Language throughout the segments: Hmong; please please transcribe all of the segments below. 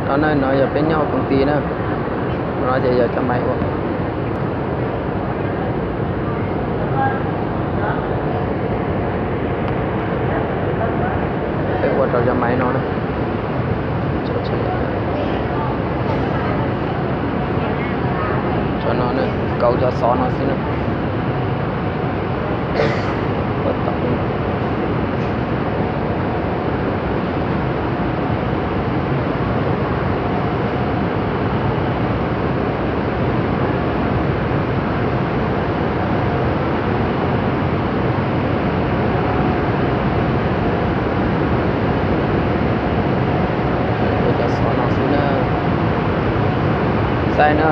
No na, no yog peb nyob hauv koom tij na. No ces yog cov maiv ua, peb ua rau cov maiv no na. Cov no na, kauv cov xov no xwb na. Cov xov no xwb na. Saib na.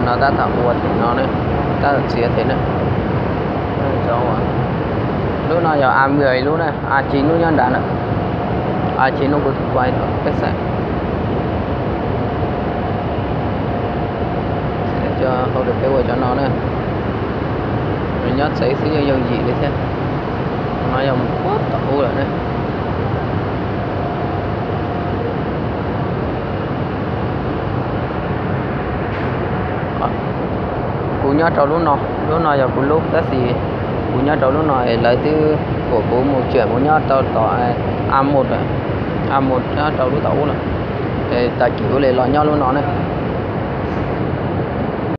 No tab tom ua them no ne, tab tom txiav them na. Lub no yog A mười lub na, A chín lub nyob nrad na. A chín lub kuv tus kuaj tom peb xeem. Cov hauj lwm peb ua cov no na, nyob tsev xwb yeej yooj yim li thiab. No yog mus puag tom ub lawm na. Kuv nyob rau lub no, lub no yog kuv lub tab sis kuv nyob rau lub no es lawv twb kom kuv mus tseem mus nyob rau tom A một, A một nyob rau lub tom ub lawm. Es tag kis kuv li los nyob lub no na.